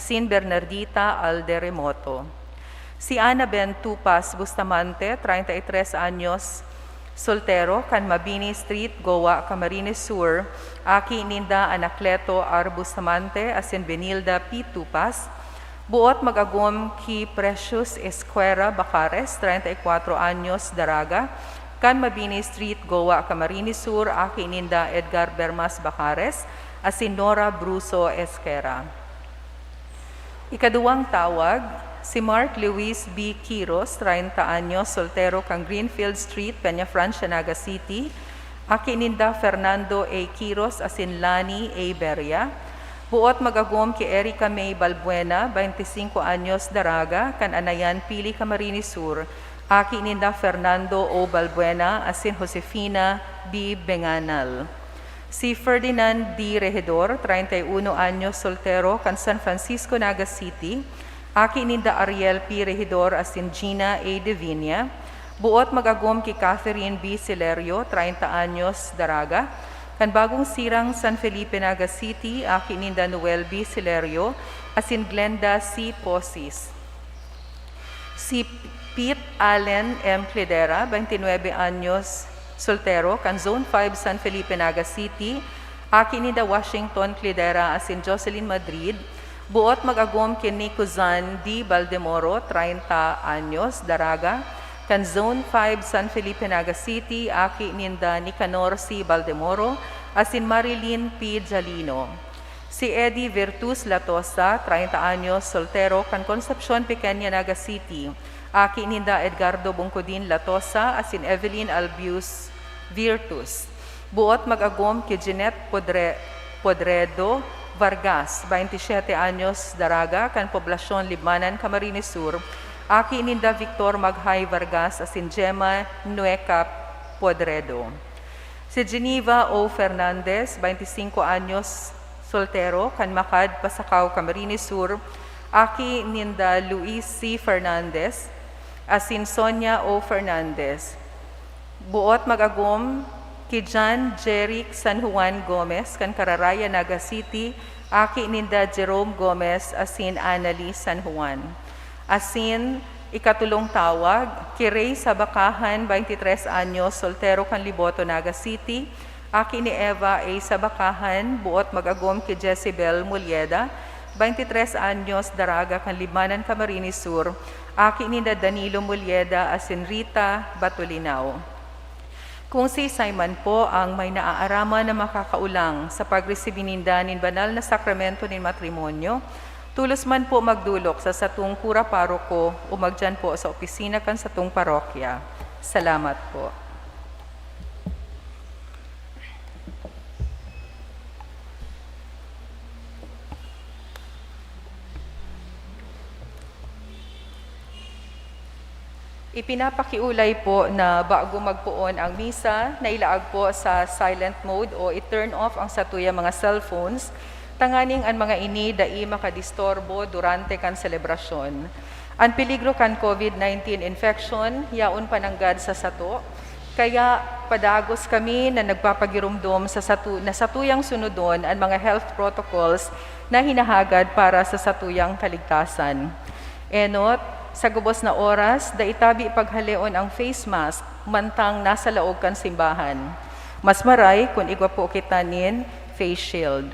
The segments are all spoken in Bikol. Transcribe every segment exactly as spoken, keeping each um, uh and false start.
asin Bernardita Alderemoto. Si Ana Ben Tupas Bustamante, treinta y tres anyos, soltero, kan Mabini Street, Goa, Camarines Sur, aki ninda Anacleto R. Bustamante asin Benilda P. Tupas, buot mag-agom ki Precious Esquera Bacares, treinta y cuatro anyos, daraga, kan Mabini Street, Goa, Camarines Sur, aki ninda Edgar Bermas Bacares asin Nora Bruso Esquera. Ikaduwang tawag, si Mark Lewis B. Quiros, treinta anyos, soltero, kan Greenfield Street, Peñafrancia, Naga City, aki ninda Fernando A. Quiros asin Lani A. Beria. Buot mag-agom ki Erica May Balbuena, veinticinco anyos, daraga, kan Anayan, Pili, Camarines Sur, aki ninda Fernando O. Balbuena asin Josefina B. Benganal. Si Ferdinand D. Regidor, treinta y uno anyos, soltero, kan San Francisco, Naga City, aki ninda Ariel P. Regidor asin Gina A. Devinia, buot mag-agom ki Catherine B. Silerio, treinta anyos, daraga, kan Bagong Sirang, San Felipe, Naga City, aki ninda Noel B. Silerio asin Glenda C. Posis. Si Pete Allen M. Cledera, veintinuebe anyos, soltero, kan Zone five, San Felipe, Naga City, aki ninda Washington Cledera asin Jocelyn Madrid, buot mag-agom ki Nico Zan D. Baldemoro, treinta anyos, daraga, kan Zone five, San Felipe, Naga City, aki ninda Nicanor C. Baldemoro asin Marilyn P. Jalino. Si Eddie Virtus Latosa, treinta anyos, soltero, kan Concepcion Pequeña, Naga City, aki ninda Edgardo Bungkudin Latosa asin Evelyn Albius Virtus. Buot mag-agom ki Jeanette Podre-, Podredo Vargas, veintisiete anyos, daraga, kan Poblacion Libmanan, Camarines Sur, aki ninda Victor Maghay Vargas asin Gemma Nueca Podredo. Si Geneva O. Fernandez, veinticinco anyos, soltero, kan Macad, Pasacao, Camarines Sur, aki ninda Luis C. Fernandez asin Sonia O. Fernandez. Buot mag-agom ki John Jeric San Juan Gomez, kan Cararaya, Naga City, aki ninda Jerome Gomez asin Annalie San Juan. Asin, ikatulong tawag, ki Rey Sabakahan, veintitrés anyos, soltero, kan Liboto, Naga City, aki ni Eva A. Sabakahan, buot mag-agom ki Jezebel Mulieda, veintitrés anyos, daraga, kan Libmanan, Camarines Sur, aki ninda Danilo Mulieda asin Rita Batulinao. Kung siisay man po ang may naaaraman na makakaolang sa pagresibi ninda nin banal na sakramento nin matrimonyo, tolos man po magdolok sa satong kura paroko o magdiyan po sa opisina kan satong parokya. Salamat po. Ipinapakiulay po na bago magpoon ang misa, na ilaag po sa silent mode o i-turn off ang satuyang mga cellphones, tanganing an mga ini dai makadisturbo durante kan selebrasyon. An peligro kan COVID nineteen infection yaon pa nanggad sa sato, kaya padagos kami na nagpapagiromdom sa sato-, na satuyang sunodon an mga health protocols na hinahagad para sa satuyang kaligtasan. Enot, sa gabos na oras, dai tabi paghaleon ang face mask mantang nasa laog kan simbahan. Mas maray kun igwa po kita nin face shield.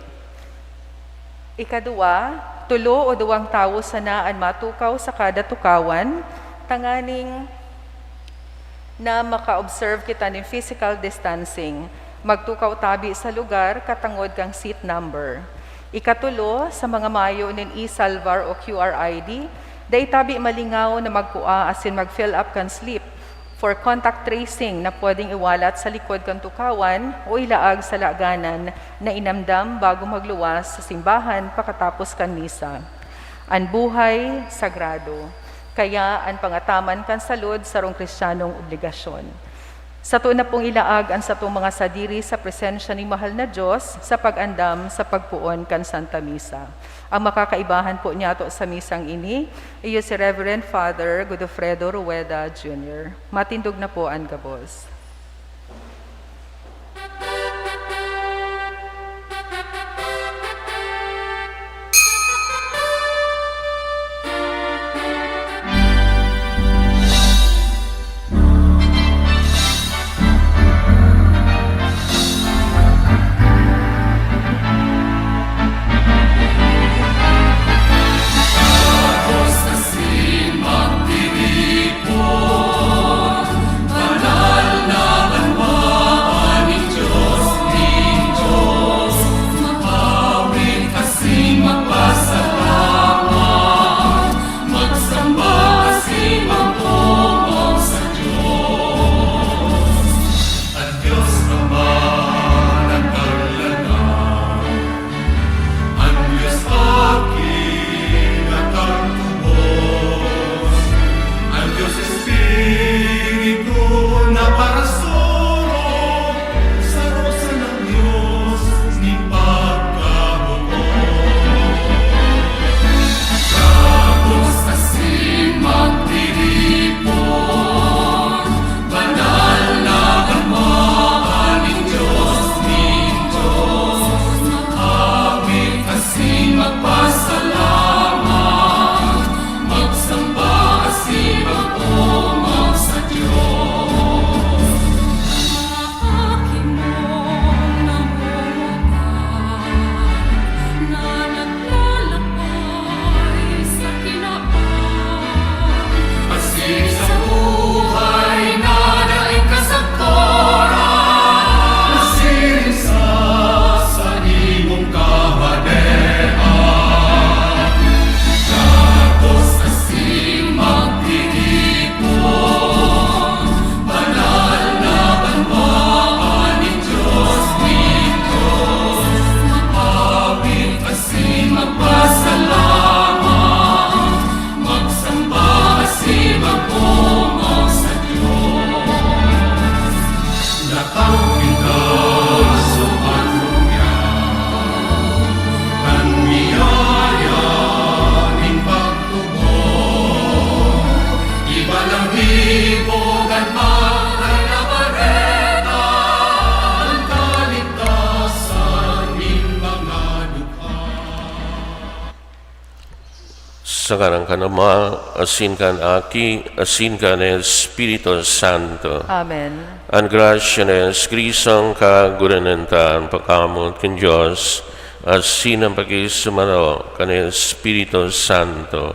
Ikaduwa, tolo o duwang tawo sana an matukaw sa kada tukawan, tanganing na maka-observe kita nin physical distancing. Magtukaw tabi sa lugar katangod kan seat number. Ikatulo, sa mga mayo nin e-salvar o Q R I D, dai tabi malingaw na magkua asin mag-fill up kan slip for contact tracing na pwedeng iwalat sa likod kan tukawan o ilaag sa laganan na inamdam bago magluwas sa simbahan pakatapos kan misa. An buhay, sagrado. Kaya an pangataman kan salud sarong Kristiyanong obligasyon. Sato na pong ilaag an satong mga sadiri sa presensya nin mahal na Diyos sa pag-andam sa pagpoon kan Santa Misa. Ang makakaibahan po niyato sa misang ini, iyo si Reverend Father Godofredo Rueda Junior. Matindog na po an gabos. Sa ngaran kan Ama, asin kan Aki, asin kan Espiritu Santo. Amen. An grasya ni Jesu-Cristo, an Kagurangnan, pagkamoot kan Dios, asin an pakisumaro kan Espiritu Santo,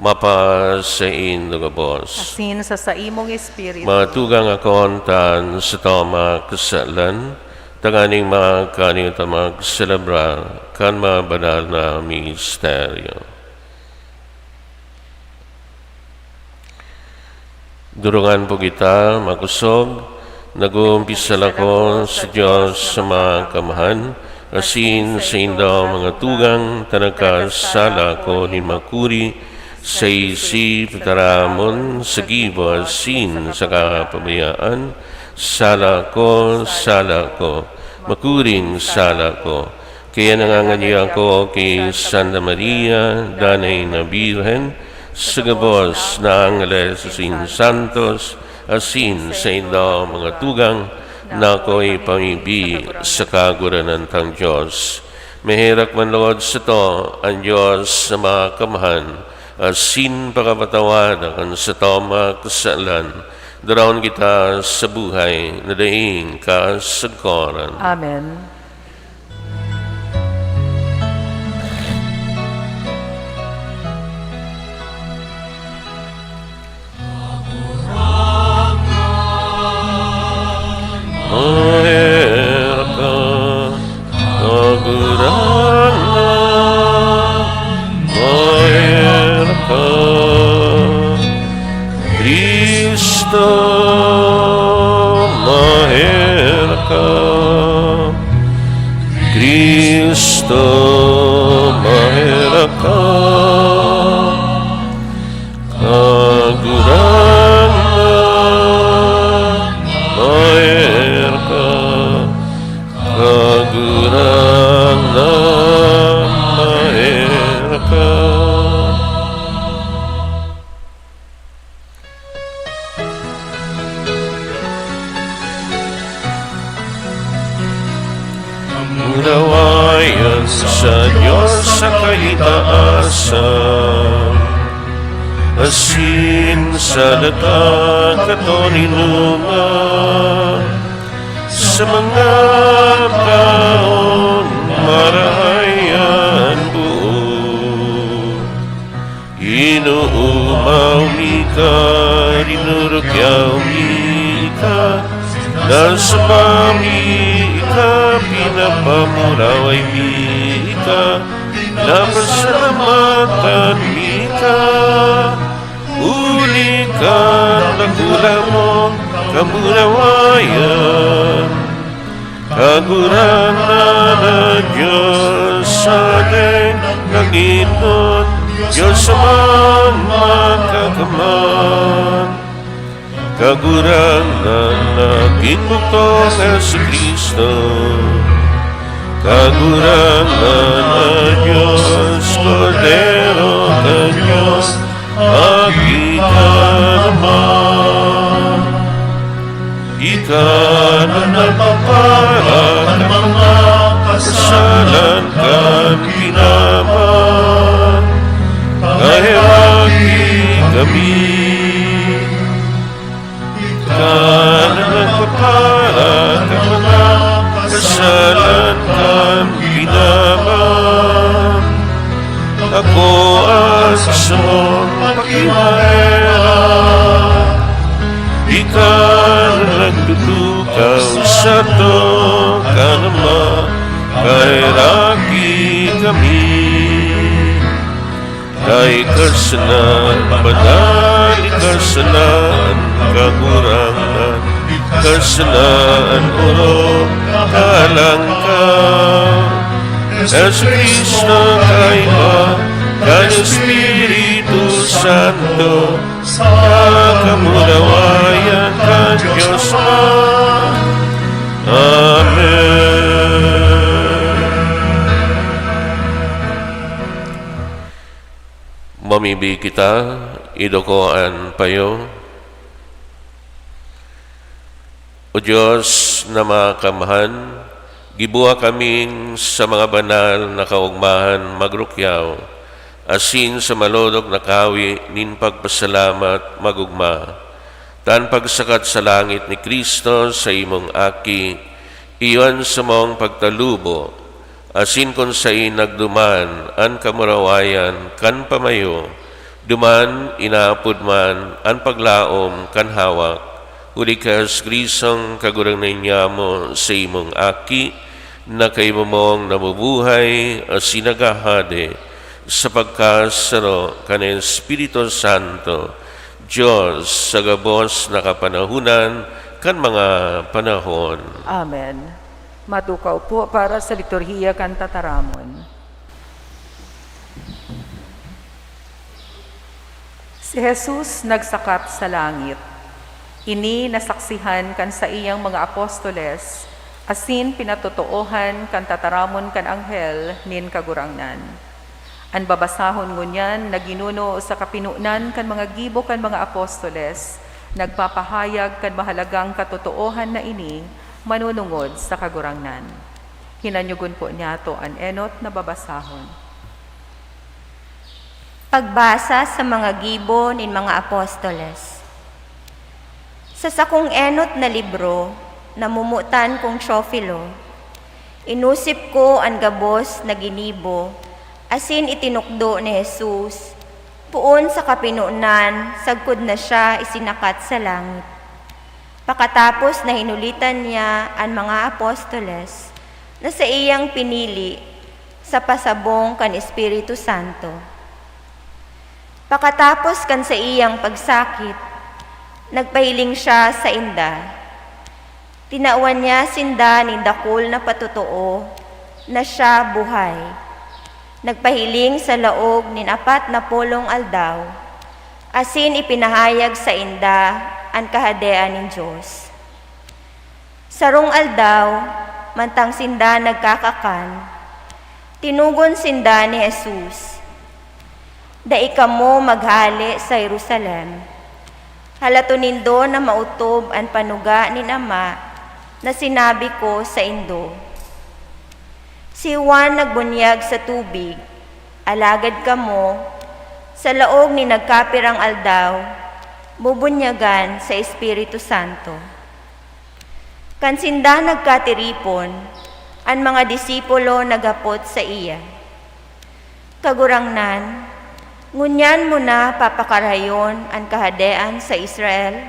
mapasaindo gabos. Asin sa saimong espiritu. Mga tugang, akoon ta an satong mga kasalan, tanganing magkakan ta magselebrar kan mga banal na misteryo. Durungan po kita, makosog. Nag-uumpisal ako sa Dios sa mga kamaahan, asin saindo, mga tugang, ta nagkasala ako nin makuri, sa isip, tataramon, sa gibo, asin sa kapabayaan. Sala ko, sala ko, makuring sala ko. Kaya nangangani ako ki Santa Maria, Danay na Birhen, sa gabos na angheles asin santos, asin saindo, mga tugang, na ako ipamibi sa Kagurangnan tang Dios. Maherak man logod sato an Dios na Makamhan, asin pakapatawad kan satong mga kasalan, daraon kita sa buhay na daing kasagkoran. Amen. Maherak ka, Kagurangnan, maherak ka. Cristo, maherak ka. Cristo, maherak ka. Kagurangnan, maherak ka. Kagurangnan, maherak ka. Murawayan sa Dios sa kaitaasan, asin sa dagang katoninongan, sa mga taong marahay an boot. Inoomaw mi ka, dinurugyaw mi ka, sinasamba mi ka, pinapamuraway mi ka, pinapasalamatan mi ka, huli kan dakula mong kamurawayan. Kagurangnan na Dios sa langit, Dios Amang Makakamhan. Kagurangnan na ginbugtong Jesu-Cristo. Kagurangnan na Dios, Kordero kan Dios, Aki kan Ama. Ika na nagpapara kan mga kasalan kan kinaban, kaheraki kami. Ika na nagpapara kan mga kasalan kan kinaban, akoa sa samong pakimaherak. Ika na nagtutukaw sato kan Ama, kaheraki kami. Dai ka sana banal, di ka sana Kagurangnan, di ka sana orog, kalang ka. Jesu-Cristo, kaiba kan Espiritu Santo, sa kamurawayan kan Dios Ama. Amen. Mamibi kita, iduko an payo. O Dios na Makamhan, giboha kaming sa mga banal na kaogmahan magrukyaw, asin sa malodok na kawi nin pagpasalamat magugma, ta an pagsakat sa langit ni Cristo sa imong Aki, iyo an samong pagtalubo, asin kun sain nagduman an kamurawayan kan pamayo, duman inaapod man an paglaom kan hawak, huli ki Jesu-Cristong Kagurangnan niamo sa imong Aki, na kaiba mong nabubuhay asin naghahade sa pagkasaro kan Espiritu Santo, Dios sa gabos na kapanahonan kan mga panahon. Amen. Matukaw po para sa liturhiya kan tataramon. Si Jesus nagsakat sa langit. Ini nasaksihan kan saiyang mga apostoles, asin pinatotoohan kan tataramon kan anghel nin Kagurangnan. An babasahon ngunyan na ginuno sa kapinonan kan mga gibo kan mga apostoles, nagpapahayag kan mahalagang katotoohan na ini manunungod sa Kagurangnan. Hinanyogon po niyato an enot na babasahon. Pagbasa sa mga gibo nin mga apostoles. Sa sakong enot na libro, namomotan kong Teofilo, inusip ko an gabos na ginibo asin itinukdo ni Jesus poon sa kapinonan sagkod na siya isinakat sa langit. Pakatapos na hinulitan niya an mga apostoles na saiyang pinili sa pasabong kan Espiritu Santo. Pakatapos kan saiyang pagsakit, nagpahiling siya sainda. Tinawan niya sinda nin dakul na patotoo na siya buhay. Nagpahiling sa laog nin apat na polong aldaw, asin ipinahayag sainda an Kahadean nin Dios. Sarong aldaw, mantang sinda nagkakakan, tinugon sinda ni Jesus, "Dai kamo maghale sa Jerusalem. Halaton nindo na maotob an panuga nin Ama na sinabi ko saindo. Si Juan nagbunyag sa tubig, alagad kamo, sa laog nin nagkapirang aldaw, bubunyagan sa Espiritu Santo." Kan sinda nagkatiripon, an mga disipulo naghapot saiya, "Kagurangnan, ngunyan mo na papakarayon an kahadean sa Israel?"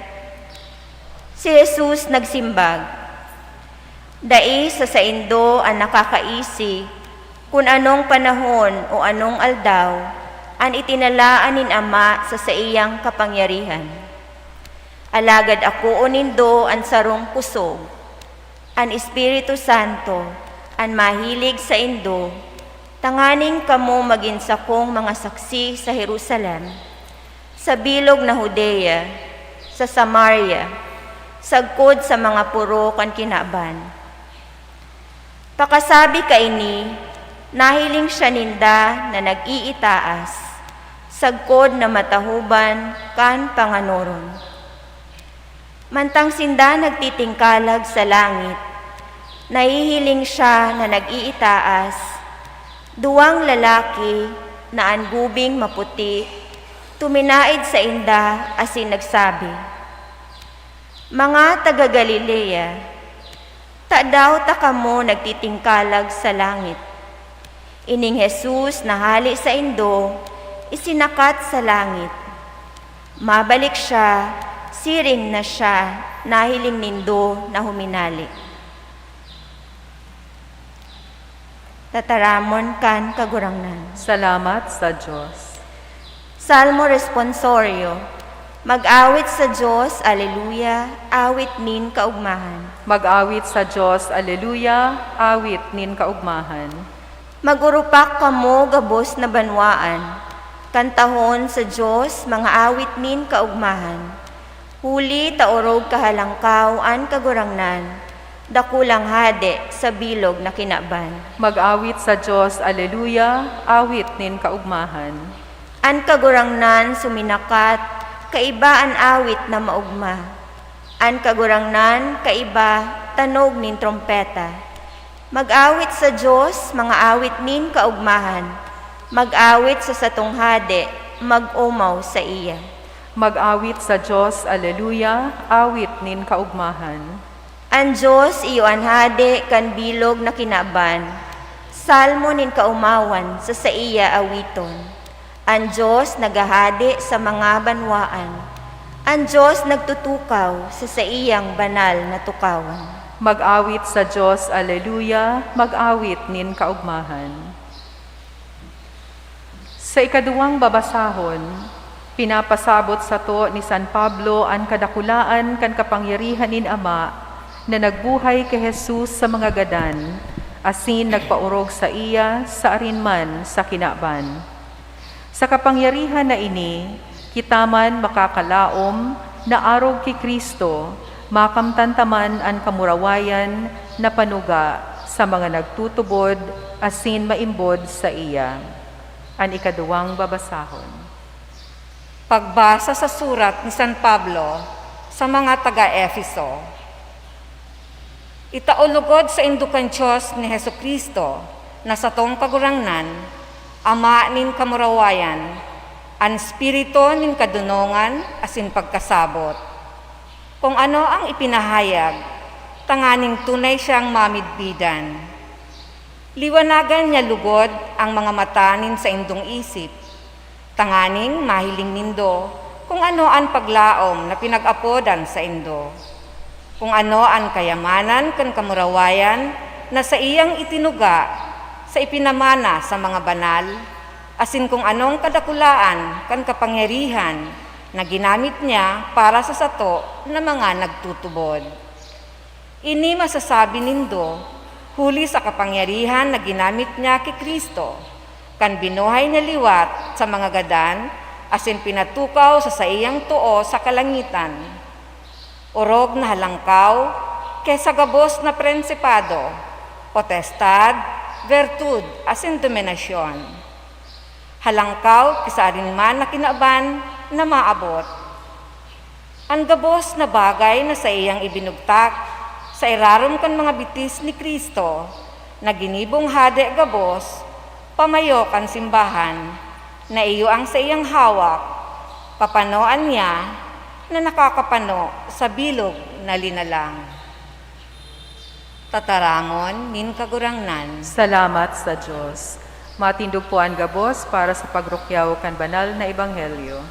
Si Jesus nagsimbag, "Dai sa saindo an nakakaisi kun anong panahon o anong aldaw an itinalaan nin Ama sa saiyang kapangyarihan. Alagad akoon nindo an sarong kusog. An Espiritu Santo an mahilig saindo, tanganing kamo magin sakong mga saksi sa Jerusalem, sa bilog na Judea, sa Samaria, sagkod sa mga poro kan kinaban." Pakasabi kaini, nahiling siya ninda na nag-iitaas, sagkod na matahoban kan panganoron. Mantang sinda nagtitingkalag sa langit, nahihiling siya na nag-iitaas, duwang lalaki na an gubing maputi tuminaed sainda asin nagsabi, "Mga taga Galilea, tadaw ta kamo nagtitingkalag sa langit? Ining Jesus na hale saindo, isinakat sa langit. Mabalik siya, siring na siya nahiling nindo na huminale." Tataramon kan Kagurangnan. Salamat sa Dios. Salmo Responsorio. Mag-awit sa Dios, Aleluya, awit nin kaugmahan. Mag-awit sa Dios, Aleluya, awit nin kaugmahan. Mag-urupak kamo gabos na banwaan, kantahon sa Dios mga awit nin kaugmahan. Huli ta orog kahalangkaw an Kagurangnan, dakulang hade sa bilog na kinaban. Mag-awit sa Dios, Aleluya, awit nin kaugmahan. An Kagurangnan suminakat, kaiba an awit na maogma. An Kagurangnan kaiba, tanog nin trompeta. Mag-awit sa Dios mga awit nin kaogmahan. Mag-awit sa satong Hade, mag-omaw saiya. Mag-awit sa Dios, Aleluya, awit nin kaogmahan. An Dios iyo an Hade kan bilog na kinaban. Salmo nin kaomawan sa saiya awiton. An Dios naghahade sa mga banwaan. An Dios nagtutukaw sa saiyang banal na tukawan. Mag-awit sa Dios, Aleluya, mag-awit nin kaogmahan. Sa ikaduwang babasahon, pinapasabot sato ni San Pablo an kadakulaan kan kapangyarihan nin Ama na nagbuhay ki Jesus sa mga gadan, asin nagpaorog saiya sa arin man sa kinaban. Sa kapangyarihan na ini, kita man makakalaom na arog ki Cristo, makamtan ta man an kamurawayan na panuga sa mga nagtutubod asin maimbod saiya. An ikaduwang babasahon. Pagbasa sa surat ni San Pablo sa mga taga-Efeso. Itao logod saindo kan Dios ni Jesu-Cristo, na satong Kagurangnan, Ama nin kamurawayan, an Espiritu nin kadonongan asin pagkasabot. Kun ano ang ipinahayag, tanganing tunay siyang mamidbidan. Liwanagan niya logod ang mga mata nin saindong isip, tanganing mahiling nindo kun ano an paglaom na pinag-apodan saindo, kun ano an kayamanan kan kamurawayan na saiyang itinuga sa ipinamana sa mga banal, asin kun anong kadakulaan kan kapangyarihan na ginamit niya para sa sato na mga nagtutubod. Ini masasabi nindo, huli sa kapangyarihan na ginamit niya ki Cristo, kan binuhay niya liwat sa mga gadan, asin pinatukaw sa saiyang too sa kalangitan. Orog na halangkaw ki sa gabos na prensipado, potestad, bertud, asin dominasyon. Halangkaw ki sa arin man na kinaban na maabot. An gabos na bagay na saiyang ibinugtak sa irarom kan mga bitis ni Cristo, na ginibong hade gabos, pamayo kan simbahan, na iyo ang saiyang hawak, papanoan niya na nakakapano sa bilog na linalang. Tataramon nin Kagurangnan. Salamat sa Dios. Matindog po an gabos para sa pagrukyaw kan banal na ebanghelyo.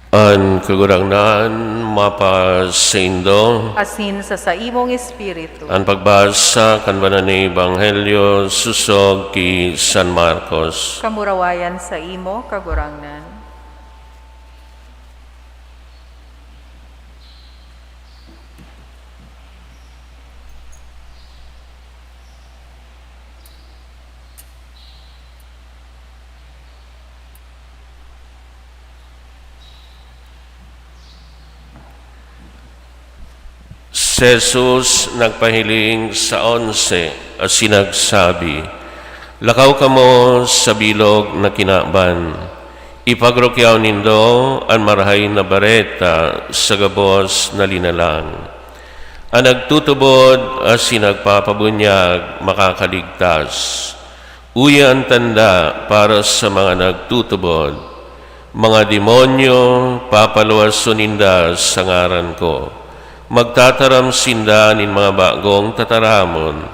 An Kagurangnan mapasaindo. Asin sa saimong espiritu. An pagbasa kan Banal na Ebanghelyo sosog ki San Marcos. Kamurawayan saimo, Kagurangnan. Si Jesus nagpahiling sa onse asin nagsabi, "Lakaw kamo sa bilog na kinaban. Ipagrukyaw nindo an Marahay na Bareta sa gabos na linalang." An nagtutubod asin nagpapabunyag makakaligtas. Uya an tanda para sa mga nagtutubod. Mga demonyo, papaluwason ninda sa ngaran ko. Magtataram sinda nin mga bagong tataramon.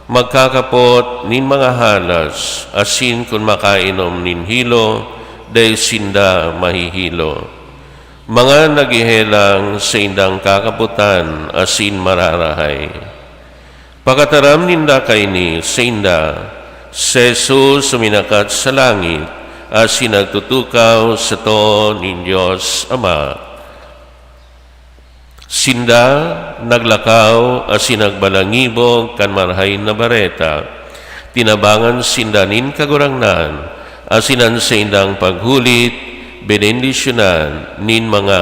Magkakapot nin mga halas, asin kun makainom nin hilo, dai sinda mahihilo. Mga naghehelang saindang kakapotan asin mararahay. Pakataram ninda kaini sainda, si Jesus suminakat sa langit asin nagtutukaw sa too nin Dios Ama. Sinda naglakaw asin nagbalangibog kan Marahay na Bareta. Tinabangan sinda nin Kagurangnan, asin an saindang paghulit benendisyonan nin mga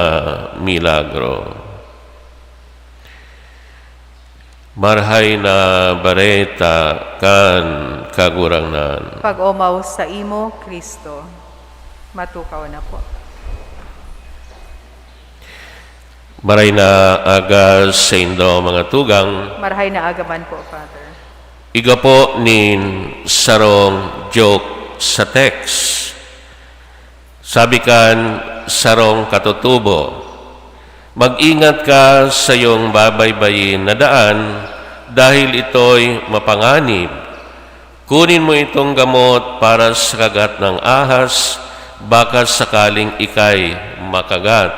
milagro. Marahay na Bareta kan Kagurangnan. Pag-omaw saimo, Cristo. Matukaw na po. Marahay na aga saindo, mga tugang. Marahay na aga man po, Father. Igwa po nin sarong joke sa text. Sabi kan sarong katutubo, "Mag-ingat ka sa iyong babaybayin na daan dahil ito'y mapanganib. Kunin mo itong gamot para sa kagat ng ahas, baka sakaling ika'y makagat.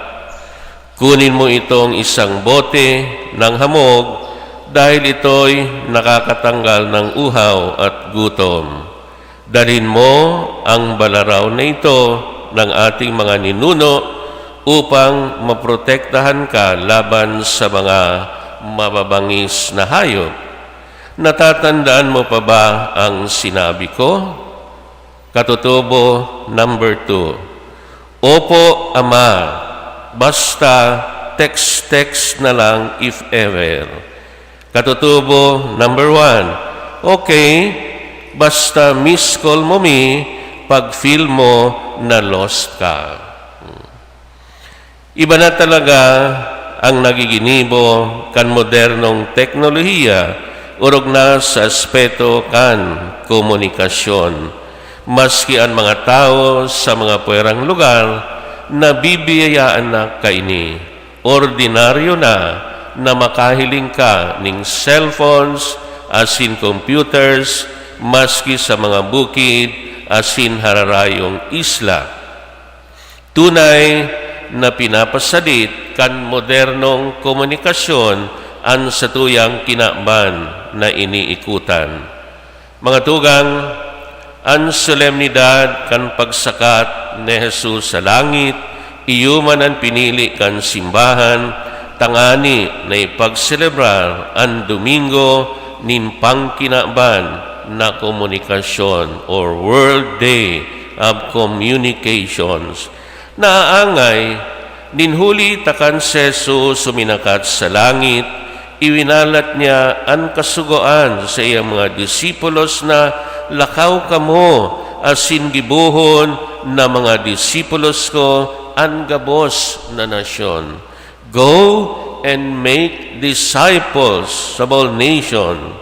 Kunin mo itong isang bote ng hamog dahil ito'y nakakatanggal ng uhaw at gutom. Dalhin mo ang balaraw na ito ng ating mga ninuno upang maprotektahan ka laban sa mga mababangis na hayop. Natatandaan mo pa ba ang sinabi ko?" Katutubo number two, "Opo, Ama. Basta text-text na lang if ever." Katutubo number one, "Okay, basta miss call mo mi pag feel mo na lost ka." Iba na talaga ang nagiginibo kan modernong teknolohiya, orog na sa aspeto kan komunikasyon. Maski an mga tawo sa mga pwerang lugar, nabibiyayaan na kaini. Ordinaryo na na makahiling ka nin cellphones asin computers maski sa mga bukid asin hararayong isla. Tunay na pinapasadit kan modernong komunikasyon an satuyang kinaban na iniikutan. Mga tugang, an solemnidad kan pagsakat ni Jesus sa langit, iyo man an pinili kan simbahan, tangani na ipagselebrar an Domingo nin Pangkinaban na Komunikasyon or World Day of Communications. Naaangay, nin huli ta kan si Jesus suminakat sa langit, iwinalat niya an kasugoan sa iyang mga disipulos na, "Lakaw kamo asin gibohon na mga disipulos ko an gabos na nasyon." Go and make disciples of all nation.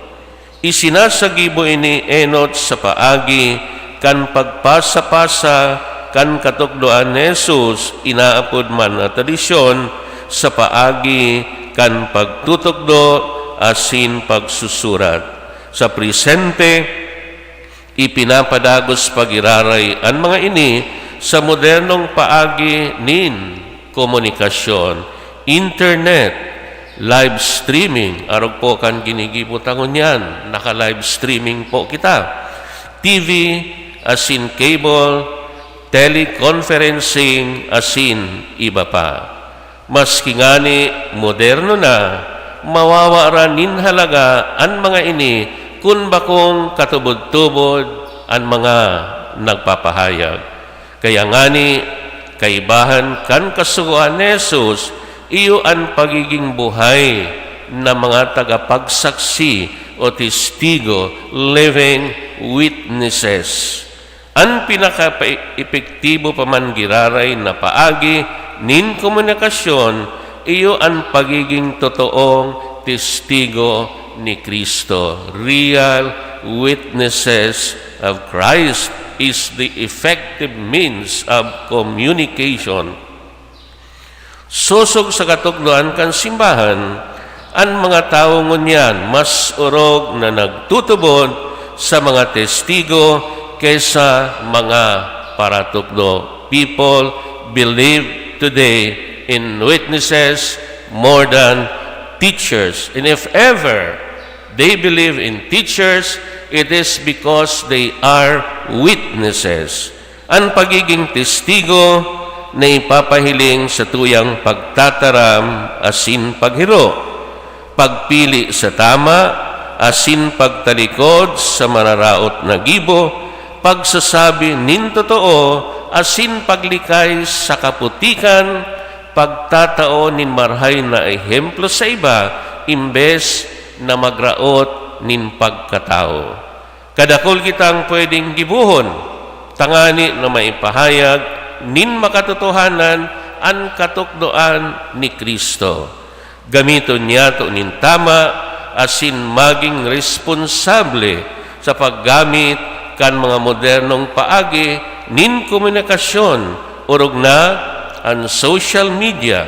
Isinasagibo ini enot sa paagi kan pagpasa-pasa kan katukdoan ni Jesus, inaapod man na tradisyon, sa paagi kan pagtutukdo asin pagsusurat. Sa presente, ipinapadagos pa giraray an mga ini sa modernong paagi nin komunikasyon, internet, live streaming, arog po kan ginigibo ta ngunyan, naka-live streaming po kita, T V, asin cable, teleconferencing, asin iba pa. Maski ngani moderno na, mawawaran nin halaga an mga ini kun bakong katubod-tubod an mga nagpapahayag. Kaya ngani, kaibahan kan Kasugoan ni Jesus, iyo an pagiging buhay na mga tagapagsaksi o testigo, living witnesses. An pinakaepektibo pa man giraray na paagi nin komunikasyon iyo an pagiging totoong testigo ni Cristo. Real witnesses of Christ is the effective means of communication. Sosog sa katukdoan kan simbahan, an mga tawo ngunyan mas orog na nagtutubod sa mga testigo kaysa mga paratukdo. People believe today in witnesses more than teachers. And if ever they believe in teachers, it is because they are witnesses. An pagiging testigo na ipapahiling sa tuyang pagtataram asin paghiro, pagpili sa tama, asin pagtalikod sa mararaot na gibo, pagsasabi nin totoo, asin paglikay sa kaputikan, pagtatao nin marahay na ehemplo sa iba, imbes na magraot nin pagkatawo. Kadakul kitang pwedeng gibohon, tangani na maipahayag nin makatotohanan an katukdoan ni Cristo. Gamiton niyato nin tama asin magin responsable sa paggamit kan mga modernong paagi nin komunikasyon, orog na an social media,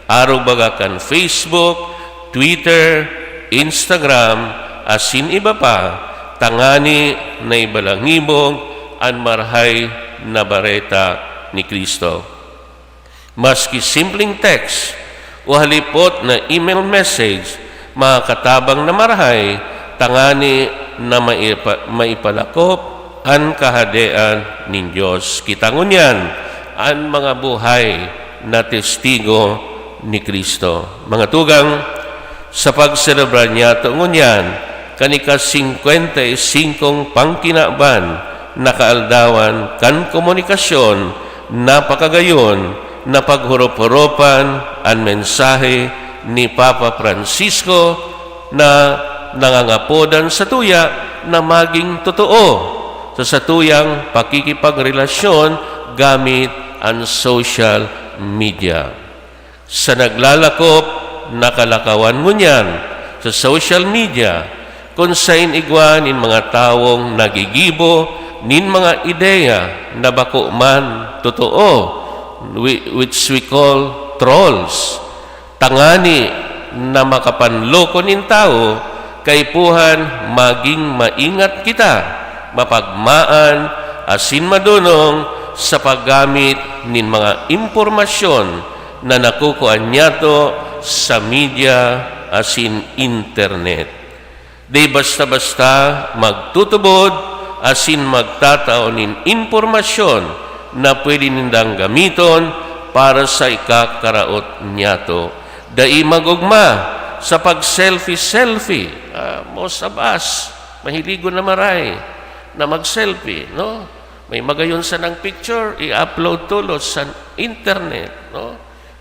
arog baga kan Facebook, Twitter, Instagram, asin iba pa, tangani na ibalangibog an Marahay na Bareta ni Cristo. Maski simpleng text o halipot na email message, makakatabang na marahay, tangani na maipa-, maipalakop an Kahadean nin Dios. Kita ngunyan an mga buhay na testigo ni Cristo. Mga tugang, sa pagselebra niyato ngunyan kan ika-singkwenta y singkong pangkinaban na kaaldawan kan komunikasyon, napakagayon na paghurup-hurupan an mensahe ni Papa Francisco na nangangapodan satuya na magin totoo sa satuyang pakikipagrelasyon gamit an social media. Sa naglalakop na kalakawan ngunyan sa social media, kun saen igwa nin mga tawong nagigibo nin mga ideya na bako man totoo, whi-, which we call trolls. Tangani na makapanloko nin tawo, kaipuhan magin maingat kita, mapagmaan, asin madonong sa paggamit nin mga impormasyon na nakukuha niyato sa media asin internet. Di basta-basta magtutubod asin magtatao nin impormasyon na pwede nindang gamiton para sa ikakaraot niyato. Dai mag-ogma sa pag-selfie-selfie. Ah, most of us, mahiligon na maray na mag-selfie, no? May magayon sanang picture, i-upload tolos sa internet, no?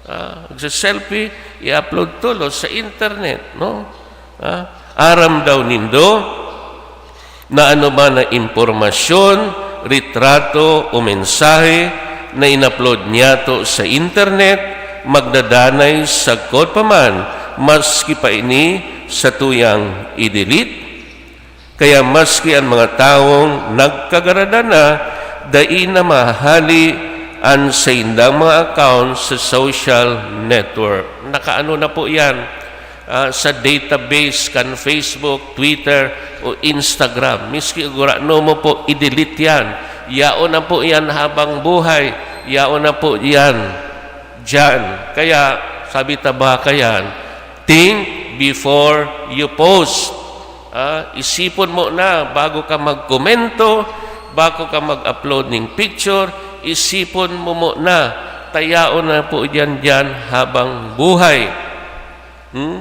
Ah, magse-selfie, i-upload tolos sa internet, no? Ah, aram daw nindo na anoman na impormasyon, retrato o mensahe na in-upload niyato sa internet, magdadanay sagkod pa man, maski pa ini satuyang i-delete? Kaya maski an mga tawong nagkagaradan na, dai na mahahali an saindang mga account sa social network. Nakaano na po yan, ah, sa database kan Facebook, Twitter, o Instagram. Miski gurano mo po i-delete yan, yaon na po yan habang buhay. Yaon na po yan diyan. Kaya, sabi ta ba kayan, think before you post. Ah, isipon mo na bago ka magkomento, bago ka mag-upload ning picture, isipon mo mo na. Tayaon na po diyan, diyan habang buhay. Hmm?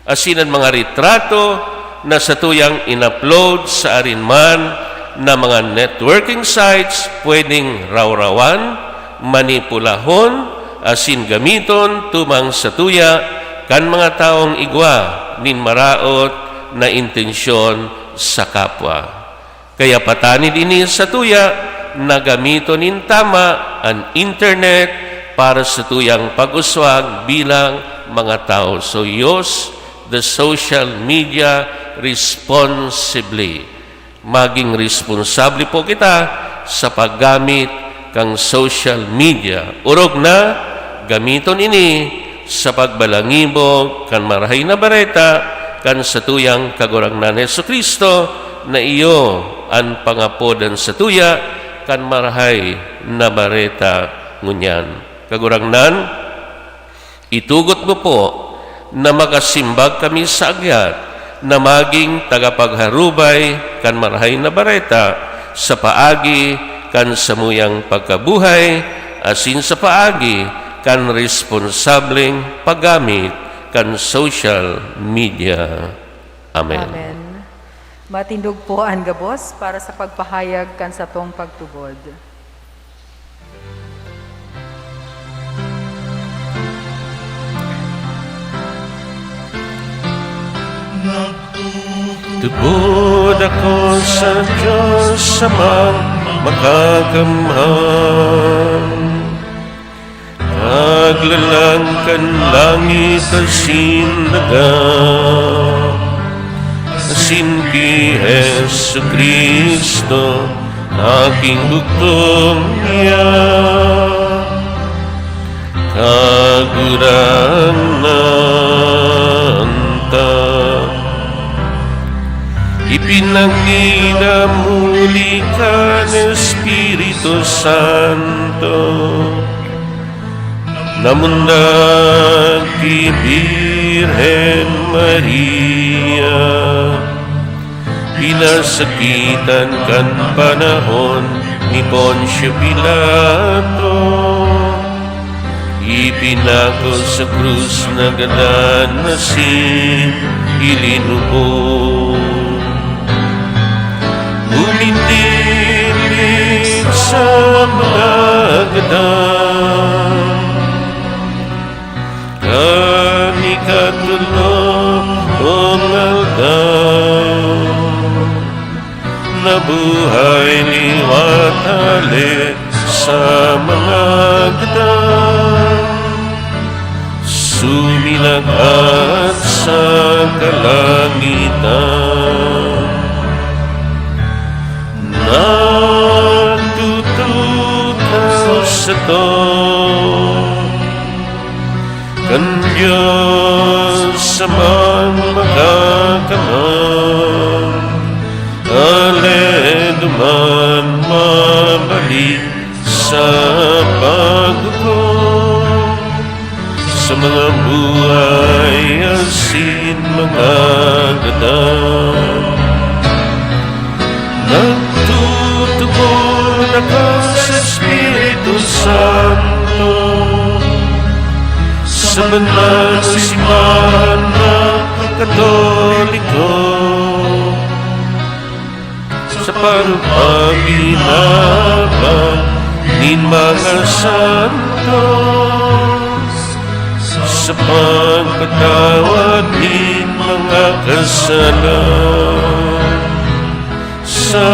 Asin an mga retrato na satuyang in-upload sa arin man na mga networking sites, pwedeng rawrawan, manipulahon, asin gamiton tumang satuya kan mga tawong igwa nin maraot na intensyon sa kapwa. Kaya patanid ini satuya na gamiton nin tama an internet para sa satuyang pag-uswag bilang mga tawo. So, use the social media responsibly. Maging responsable po kita sa paggamit kan social media. Orog na gamiton ini sa pagbalangibog kan Marahay na Bareta kan satuyang Kagurangnan Jesu-Cristo, na iyo an pangapodan satuya kan Marahay na Bareta ngunyan. Kagurangnan, itugot mo po na makasimbag kami sa agyat na magin tagapagharubay kan Marahay na Bareta sa paagi kan samuyang pagkabuhay asin sa paagi kan responsableng paggamit kan social media. Amen. Amen. Matindog po an gabos para sa pagpahayag kan satong pagtubod. Tubod ako sa Diyos Amang Makakamhan, Naglalang kan langit asin daga, asin ki Jesu-Cristo, aking bugtong niya, Kagurangnan ta. Ipinangina muli kan Espiritu Santo na mundag ki Birhen Maria, pinasakitan kan panahon ni Poncio Pilato, ipinako sa krus, nagadan asin ilinubong. Uminiling sa mga gadan, kan ikatolong aldaw, nabuhay liwat hale sa mga gadan, sumilang at sa kalangitan. Nagtututaw sato kan Dios Amang Makakamhan, ale duman mabalik sa paghukom sa mga buhay asin mga gadan. Nagtutubod ako sa Espiritu Santo, sa banal na simbahan na Katoliko, sa pagpaginaba nin mga santos, sa pagpatawad nin mga kasalan, sa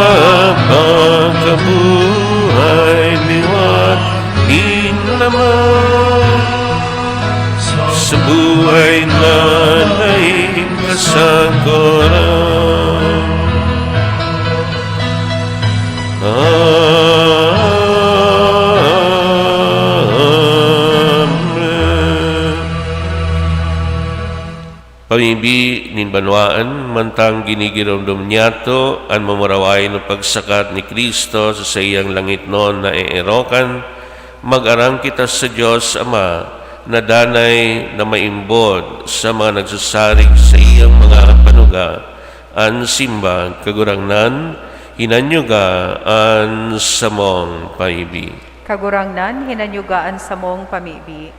pagkabuhay liwat nin laman, sa buhay na daing kasakoran. Amen. Pamibi nin banwaan, mantang ginigiromdom niyato an mamurawayon na pagsakat ni Cristo sa saiyang langitnon na eerokan, mag-arang kita sa Dios Ama, na danay na maimbod sa mga nagsasarig sa iyang mga panuga. An simbag, Kagurangnan, hinanyuga an samong pamibi. Kagurangnan, hinanyuga an samong pamibi.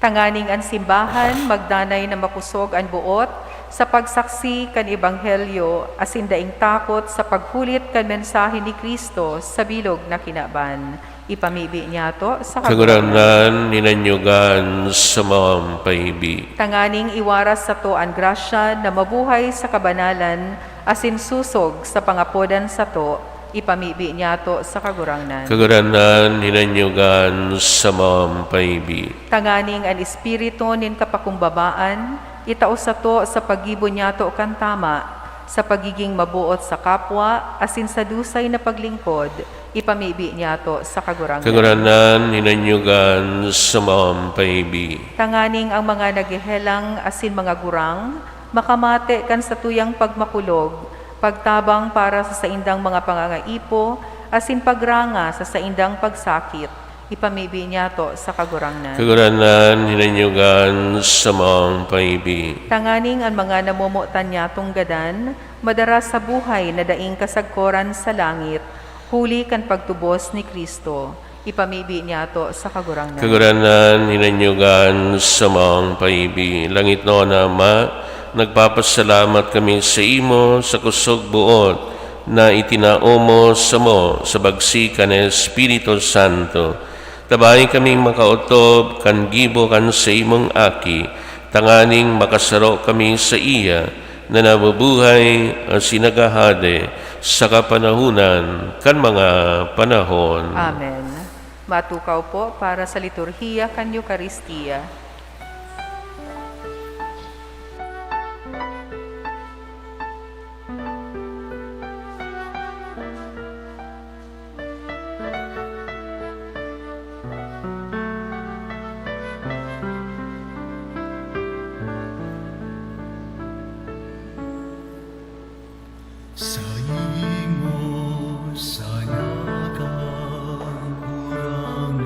Tanganing an simbahan magdanay na makosog an boot sa pagsaksi kan ebanghelyo asin daing takot sa paghulit kan mensahe ni Cristo sa bilog na kinaban. Ipamibi niyato sa Kagurangnan, hinanyuga an samong pamibi. Tanganing iwaras sato an grasya na mabuhay sa kabanalan asin sosog sa pangapodan sato, Ipamibi niyato sa Kagurangnan. Kagurangnan, hinanyugan sa mga paibi. Tanganing an espiritu nin kapakumbabaan itao sato sa paggibo niyato kan tama, sa pagiging maboot sa kapwa, asin sa dusay na paglingkod, ipamibi niyato sa Kagurangnan. Kagurangnan, hinanyugan sa mga paibi. Tanganing ang mga naghehelang asin mga gurang makamate kan satuyang pagmakulog, pagtabang para sa saindang mga pangangaipo, asin pagranga sa saindang pagsakit, ipamibi niyato sa Kagurangnan. Kagurangnan, hinanyugan sa mga paibi. Tanganing an mga namomotan niyatong gadan madara sa buhay na daing kasagkoran sa langit, huli kan pagtubos ni Cristo, ipamibi niyato sa Kagurangnan. Kagurangnan, hinanyugan sa mga paibi. Langitnon na Ama, nagpapasalamat kami sa imo sa kusog buot na itinao mo samo sa bagsi kan Espiritu Santo. Tabahi kaming makaotob kan gibo kan saimong Aki, tanganing makasaro kami saiya na nabubuhay asin naghahade sa kapanahonan kan mga panahon. Amen. Matukaw po para sa liturhiya kan Eukaristia. Saimo sana, Kagurangnan,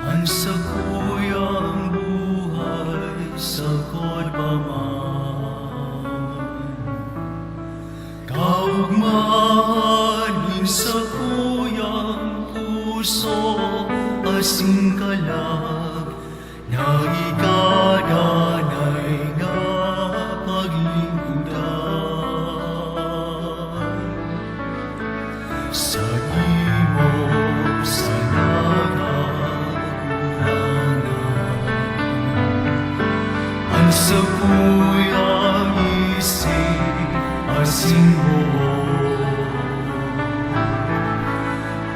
an sakuyang buhay sagkod pa man. Kaogmahan nin sakuyang puso asin kalag na ika danay na paglingkodan. Saimo sana, Kagurangnan, an sakuyang isip asin boot.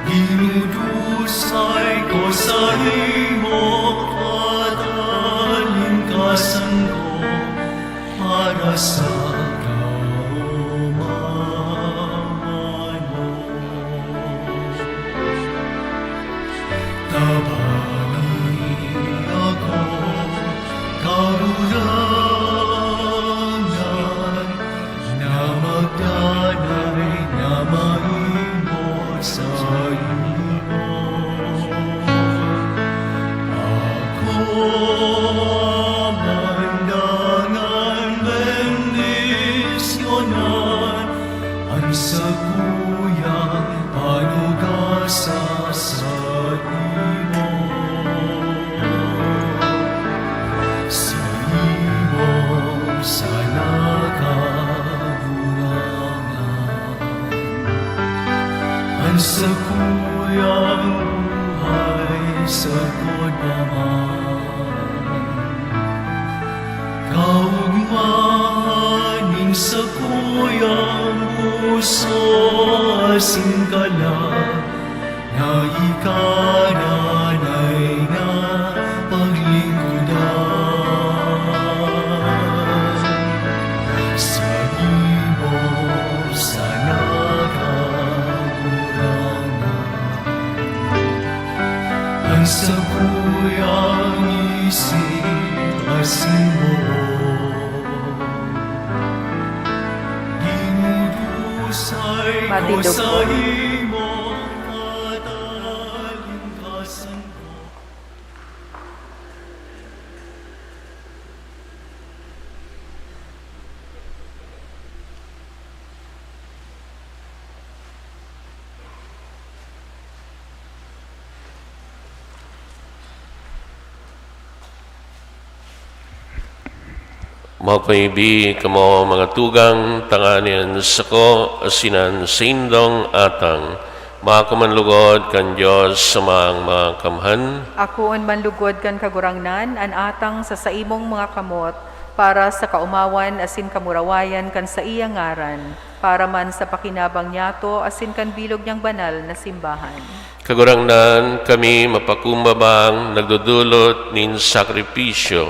Dinudusay ko saimo, patalingkasan ko para sa kaomawan mo. Tabangi ako, Kagurangnan, na magdanay na maimot saimo. Ako man dangan bendisyonan an sakuyang panuga sa saimo. Saimo sana, Kagurangnan, an sakuyang buhay sagkod pa man. Kaogmahan nin sakuyang puso asin kalag na ika danay na paglingkodan. Saimo sana, Kagurangnan, an sakuyang isip asin boot. Dinudusay ko Matindog po. Saimo, katalingkasan ko. Mapaibi kamo, mga tugang, tanganing an sako asin an saindong atang maako man lugod kan Dios sa mga, mga kamhan. Akoon man lugod kan Kagurangnan an atang sa saimong mga kamot, para sa kaomawan asin kamurawayan kan saiyang ngaran. Para man sa pakinabang niyato asin kan bilog niyang banal na simbahan. Kagurangnan, kami mapakumbabang nagdodolot nin sakripisyo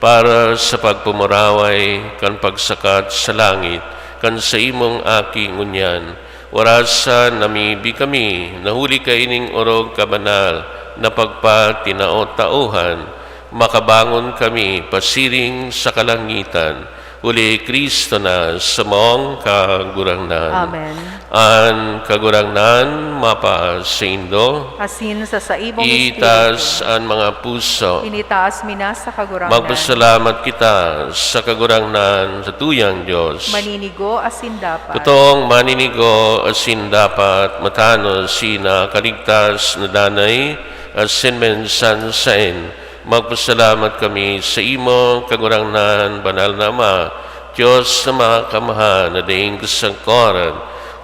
para sa pagpumuraway kan pagsakat sa langit kan saimong Aki ngunyan. Orasa na mibi kami na huli kaining orog kabanal na pagpatinao-taohan, makabangon kami pasiring sa kalangitan. Huli Cristo na samong Kagurangnan. Amen. An Kagurangnan mapasaindo. Asin sa saimong Itas espiritu. An mga puso. Initaas mi na sa Kagurangnan. Magpasalamat kita sa Kagurangnan, sa tuyang Dios. Maninigo asin dapat. Totoong maninigo asin dapat, matanos si nakaligtas na danay asin minsan saen. Magpasalamat kami sa imo, Kagurangnan, Banal na Ama, Dios na Makakamhan, na daing kasangkoran,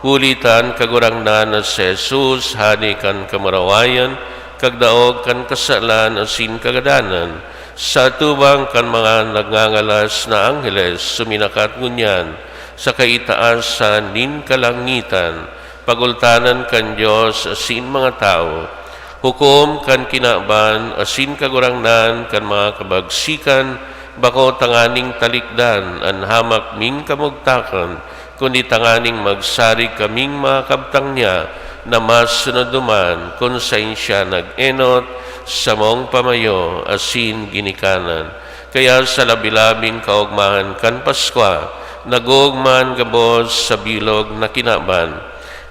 huli ta an Kagurangnan na si Jesus, Hade kan kamurawayan, kagdaog kan kasalan asin kagadanan, sa atubang kan mga nagngangalas na angheles, suminakat ngunyan sa kaitaasan nin kalangitan, pagultanan kan Dios asin mga tawo. Hukom kan kinaban asin kagurangnan kan mga kabagsikan, bako tanganing talikdan an hamak nin kamugtakan, kundi tanganing magsarig kaming mga kabtang niya na masunod duman kun saen siya nag-enot, samong pamayo asin ginikanan. Kaya sa labi-labing kaogmahan kan Paskwa, nag-oogma an gabos sa bilog na kinaban.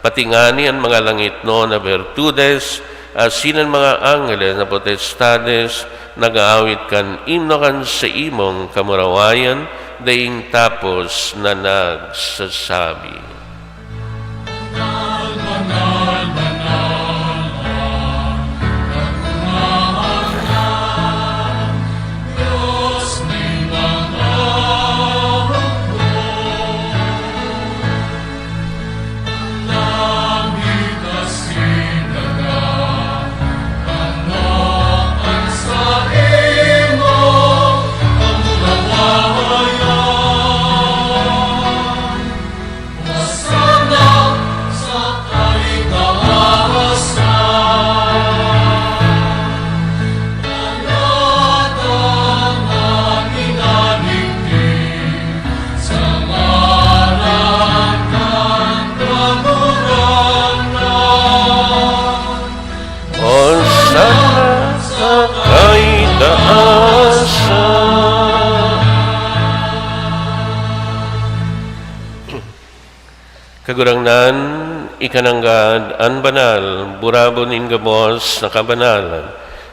Pati ngani an mga langitnon na bertudes asin an mga angheles na potestades nag-aawit kan imno kan saimong kamurawayan daing tapos na nagsasabi. Hosanna sa kaitaasan. Kagurangnan, ika nanggad an banal, burabon nin gabos na kabanalan.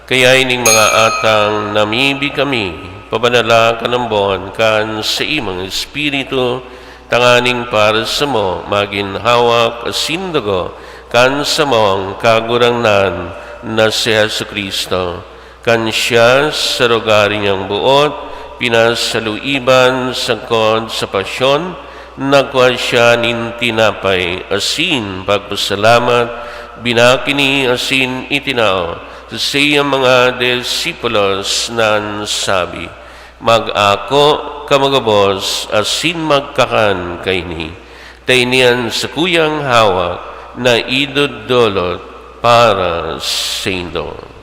Kaya ining mga atang namibi kami, pabanala kan ambon kan saimong Espiritu, tanganing para samo magin hawak asin dugo kan samong Kagurangnan na si Jesu-Cristo. Kan siya sa rogari niyang boot pinasaluiban sagkod sa pasyon, nagkua siya nin tinapay asin pagpasalamat, binakini asin itinao sa saiyang mga disipulos na nagsabi, "Mag-ako kamo gabos asin magkakan kaini, ta ini an sakuyang hawak na idodolot para saindo."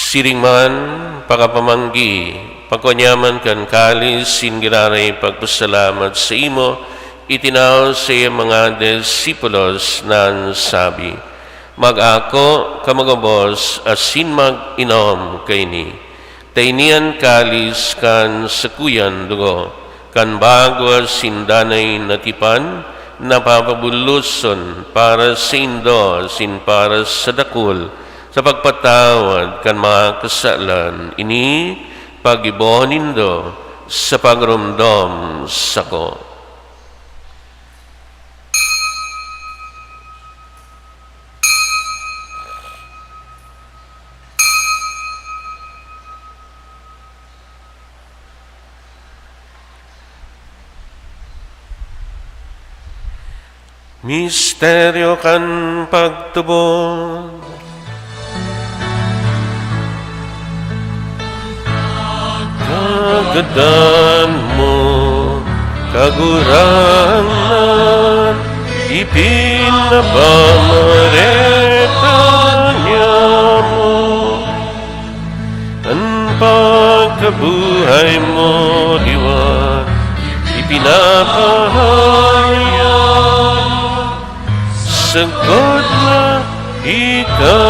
Siring man, pakapamanggi, pagkua niya man kan kalis, nin giraray pagpasalamat saimo, itinao sa iyang mga disipulos na nagsabi, "Mag-ako kamo gabos asin mag-inom kaini, ta ini an kalis kan sakuyang dugo kan bago asin danay na tipan, na papabuloson para saindo asin para sa dakul, sa pagpatawad kan mga kasalan. Ini paggibohon nindo sa pagromdom sako." Misteryo kan pagtubod. Kagadan mo, Kagurangnan, ipinapamareta niamo. An pagkabuhay mo liwat, ipinapahayag, sagkod na ika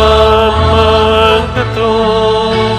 magdatong.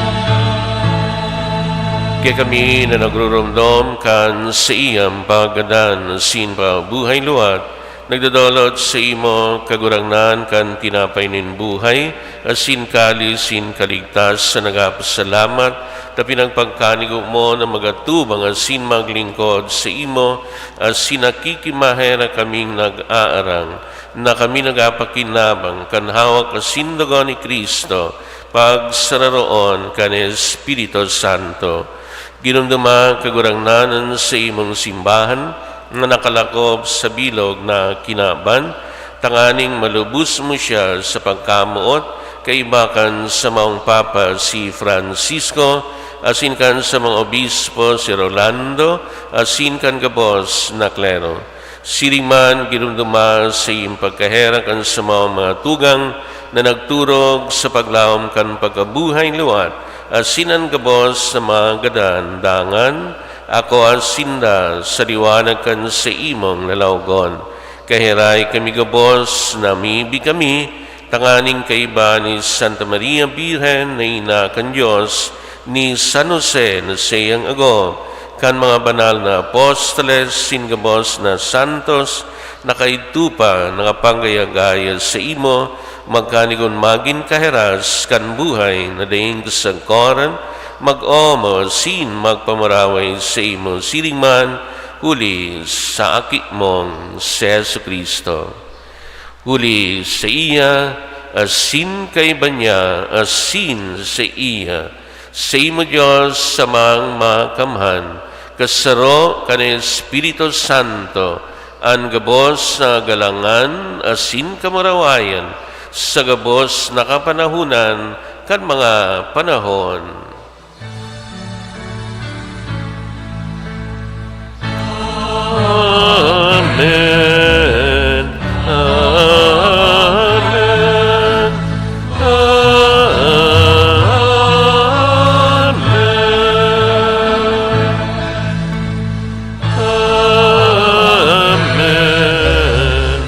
Kaya kami na nagruromdom kan saiyang paggadan asin pagkabuhay liwat, nagdodolot saimo, Kagurangnan, kan tinapay nin buhay, asin kalis nin kaligtasan, nagpapasalamat ta pinagpagkanigo mo na mag-atubang asin maglingkod saimo, asin nakikimaherak kaming nag-aarang na kami nagpapakinabang kan hawak asin dugo ni Cristo, pagsararoon kan Espiritu Santo. Ginumduman, Kagurangnan, an saimong simbahan na nakalakop sa bilog na kinaban, tanganing malubos mo siya sa pagkamoot, kaiba kan samong Papa si Francisco, asin kan samong Obispo si Rolando, asin kan gabos na klero. Siring man, ginumduman sa iyong pagkaherak an samong mga tugang na nagturog sa paglaom kan pagkabuhay liwat, asin an gabos na mga gadan, dangan akoa sinda sa liwanag kan saimong lalawogon. Kaherak kami gabos, namibi kami, tanganing kaiba ni Santa Maria Birhen na ina kan Dios, ni San Jose na saiyang ago, kan mga banal na apostoles, asin gabos na santos, na kaidto pa nakapanggaya-gaya saimo, magkanigon magin kaherak kan buhay na daing kasagkoran, mag-omaw asin magpamaraway saimo siring man, huli sa Aki mong si Jesu-Cristo. Huli saiya, asin kaiba niya, asin saiya, saimo, Dios, Samang Makamhan, kasaro kan Espiritu Santo, an gabos na kagalangan asin kamurawayan, sa gabos na kapanahonan kan mga panahon. Amen. Amen. Amen. Amen. Amen.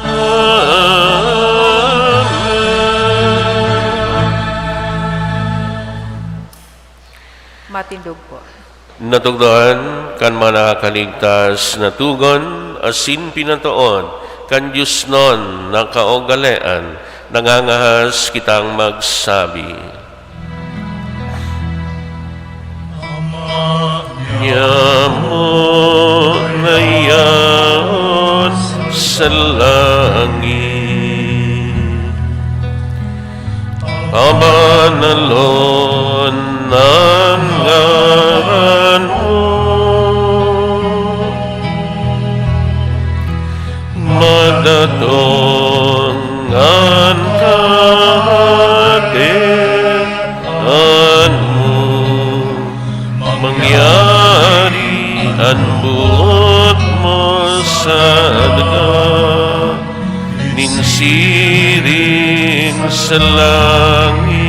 Amen. Matindog po. Natukdoan kan mga nakakaligtas na tugon asin pinatoon kan diosnon na kaugalean, nangangahas kitang magsabi. Ama niamo na yaon sa langit, pabanalon an ngaran mo. Madatong an kaharian mo, mangyari an boot mo sa daga nin siring sa langit.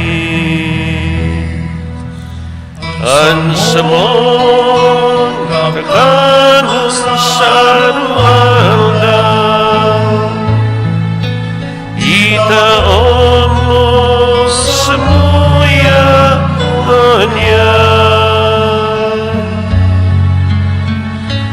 An samong kakanon sa aroaldaw, itao mo samuya ngunyan.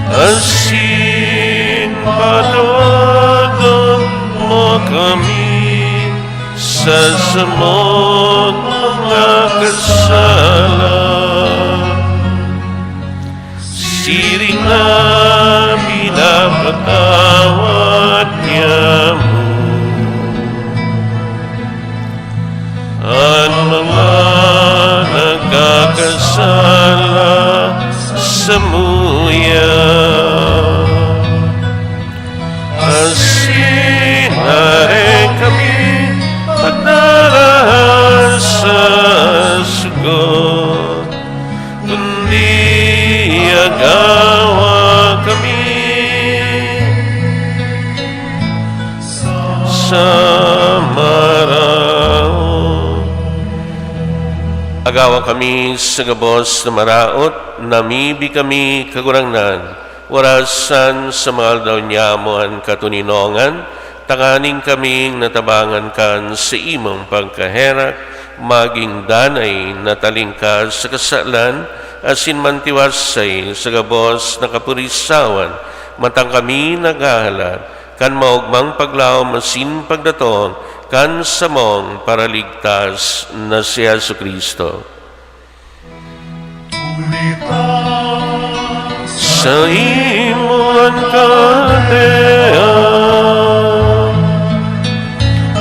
Asin patawadon mo kami sa samong mga kasala, siring na pinapatawad niamo an mga nagkakasala sa maraot. Agawa kami sa gabos na maraot, namibi kami, Kagurangnan, warasan sa mga aldaw niamo an katoninongan, tanganing kaming natabangan kan sa imong pagkaherak, magin danay na talingkas sa kasalan, asin mantiwasay sa gabos na kapurisawan, matang kami naghahalat kan maogmang paglaom asin pagdatong kan samong Paraligtas na si Jesu-Cristo. Saimo an kahadean,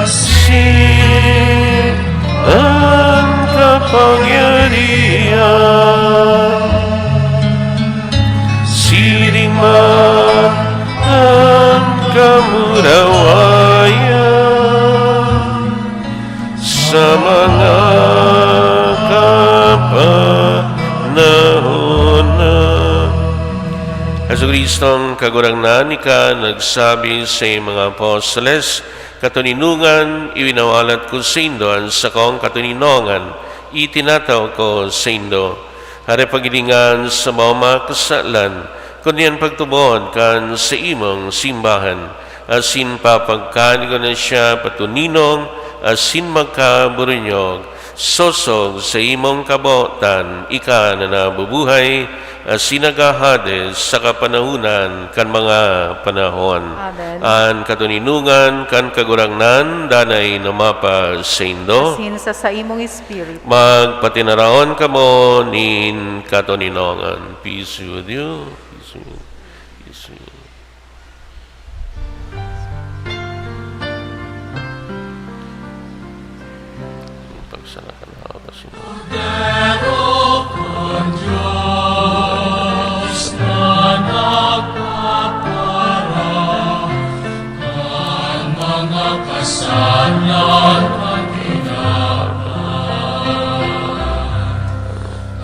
asin an kapangyarihan, siring man an kamurawayan sa mga kapanahon na. Jesu-Cristong Kagurangnan, ika nagsabi sa mga apostoles, "Katoninongan, iwinawalat ko saindo an sakong katoninongan, itinatao ko saindo." Hare paghilingan sa mga kasalan, kundi an pagtubod kan sa imong simbahan, asin papagkaani ko na siya patuninong asin magkaburunyog, sosog sa imong kabotan, ika na nabubuhay, asin naghahade sa kapanahonan kan mga panahon. Amen. An katoninongan kan Kagurangnan danay na mapasaindo. Asin sa saimong espiritu. Magpatinaraon kamo nin katoninongan. Peace with you. Peace with you. Peace with you. Pagsalakan na ako sa inyo. Kordero kan Dios na nagpapara kan mga kasalanan kan kinaban.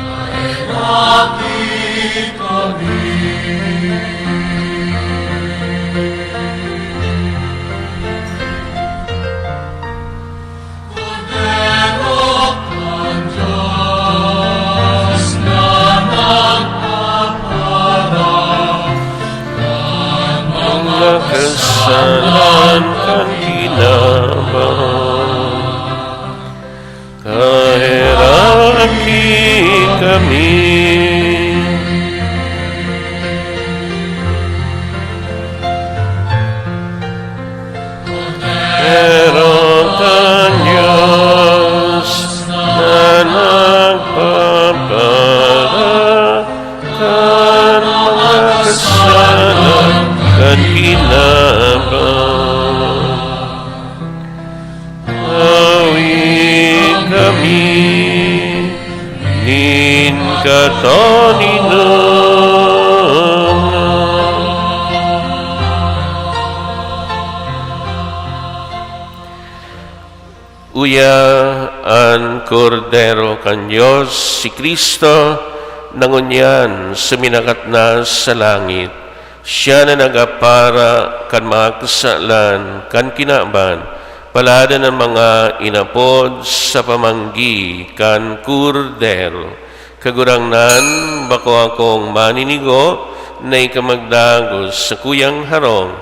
Kaheraki kami. Kordero kan Dios na nagpapara kan mga kasalanan kan kinaban. Kaheraki kami. Kordero kan Dios na nagpapara kan mga kasalanan kan kinaban. Awi kami nin katoninongan. Uya an Kordero kan Dios, si Cristo, na ngunyan suminakat na sa langit. Siya na nag-apara kan mga kasalan kan kinaban, paladan an mga inapod sa pamanggi kan Kordero. Kagurangnan, bako akong maninigo na ika magdagos sa kuyang harong,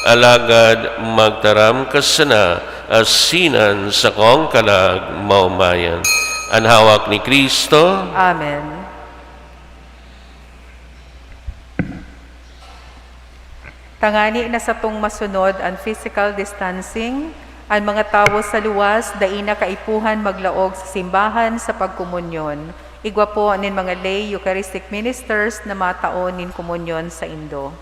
alagad magtaram ka sana, asin an sakong kalag maomayan. An hawak ni Cristo. Amen. Tangani na satong masunod an physical distancing, an mga tawo sa luwas dai na kaipuhan maglaog sa simbahan sa pagkomunyon. Igwa po nin mga lay Eucharistic ministers na matao nin komunyon saindo.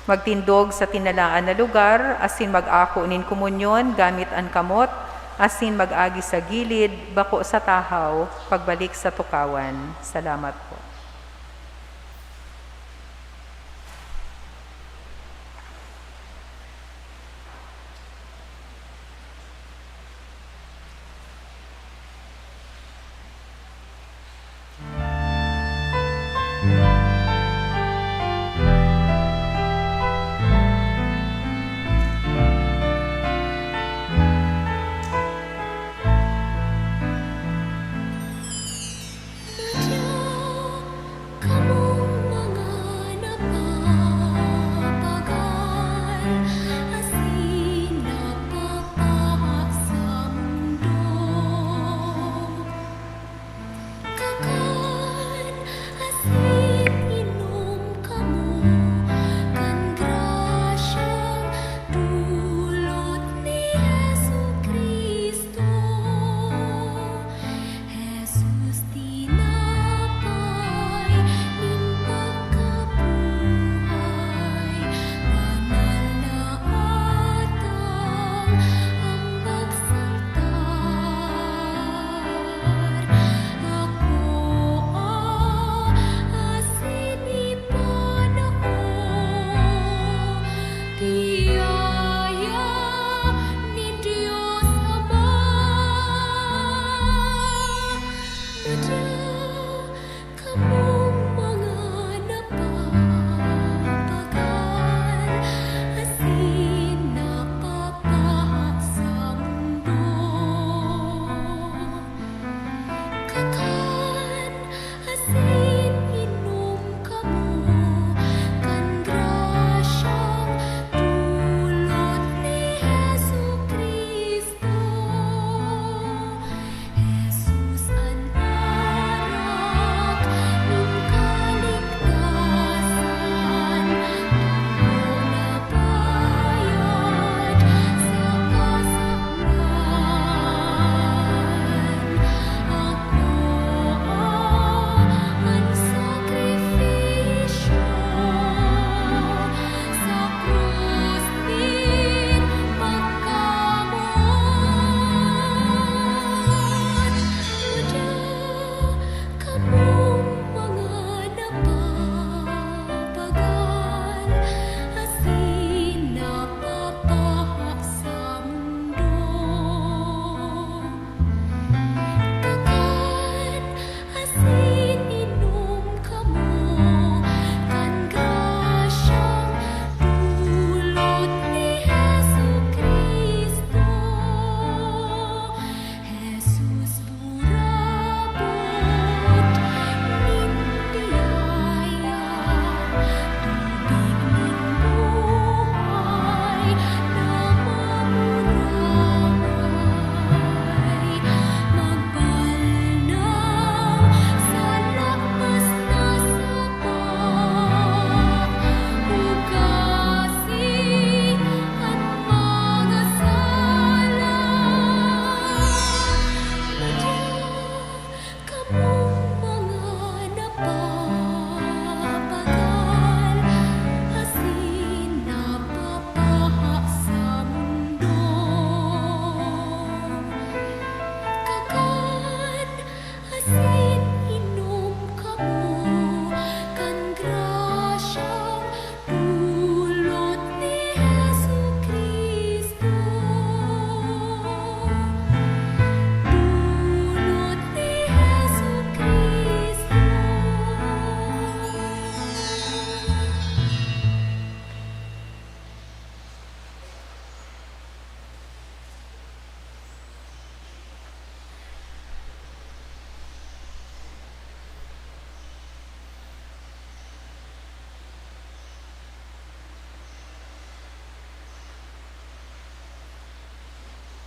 Magtindog sa tinalaan na lugar asin mag-ako nin komunyon gamit an kamot asin mag-agi sa gilid, bako sa tahaw, pagbalik sa tukawan. Salamat po.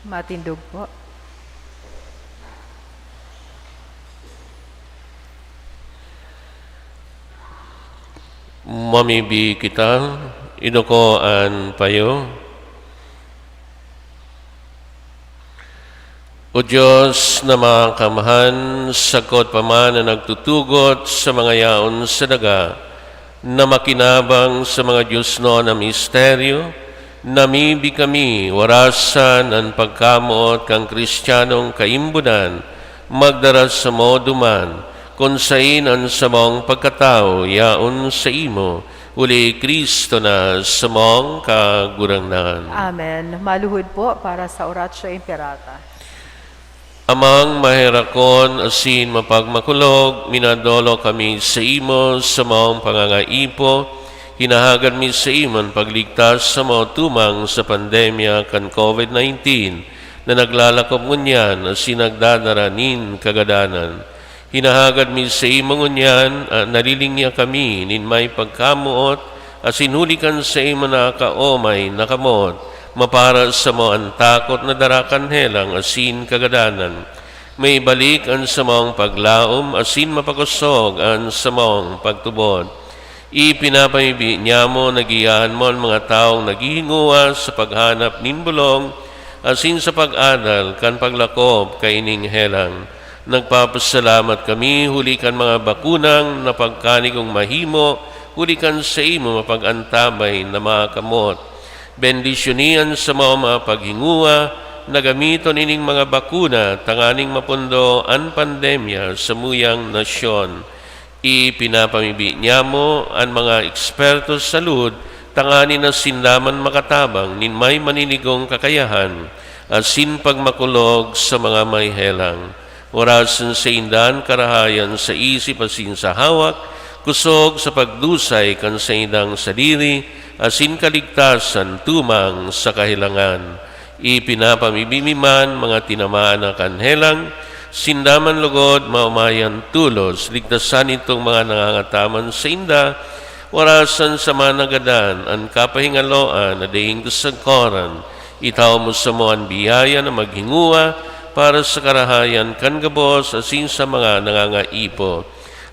Matindog po. Mamibi kita, iduko an payo. O Diyos na makamhan, sagkod pa man na nagtutugot sa mga yaon sa daga, na makinabang sa mga diosnon na misteryo, namibi kami, warasan an pagkamoot kan Kristiyanong kaimbonan, magdara samo duman, kun saen an samong pagkatawo yaon saimo, huli Cristo na samong Kagurangnan. Amen. Maluhod po para sa Oratio Imperata. Amang maherakon asin mapagmakulog, minadolok kami saimo sa maong pangangaipo. Hinahagad mi saimo an pagligtas samo tumang sa pandemya kan COVID nineteen na naglalakop ngunyan asin nagdadara nin kagadanan. Hinahagad mi saimo ngunyan, ah, nalilingya kami nin may pagkamoot, asin huli kan saimo na kaomay na kamot, mapara samo an takot na dara kan helang asin kagadanan. Maibalik an samong paglaom asin mapakosog an samong pagtubod. Ipinapamibi niamo na giyahan mo an mga tawong naghihingowa sa paghanap nin bulong asin sa pag-adal kan paglakop kaining helang. Nagpapasalamat kami huli kan mga bakunang napagkanigong mahimo huli kan saimo mapag-antabay na mga kamot. Bendisyoni an samong mga paghingowa na gamiton ining mga bakuna tanganing mapundo an pandemya samuyang nasyon. Ipinapamibi niamo an mga eksperto sa salud tanganing sinda man makatabang nin may maninigong kakayahan asin pagmakulog sa mga may helang. Orasan sainda an karahayan sa isip asin sa hawak, kusog sa pagdusay kan saindang sadiri asin kaligtasan tumang sa kahelangan. Ipinapamibi mi man mga tinamaan na kan helang, sinda man lugod maomayan tolos, ligtasan itong mga nangangataman sainda, orasan sa managadan an kapahingaloan na daing kasagkoran. Itao mo samo an biyaya na maghingowa para sa karahayan kan gabos asin sa mga nangangaipo.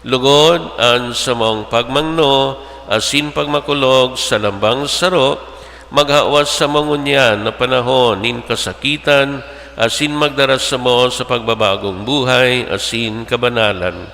Lugod an samong pagmangno asin pagmakulog sa lambang saro, maghawas samo ngunyan na panahon nin kasakitan asin magdara samo sa pagbabagong buhay asin kabanalan.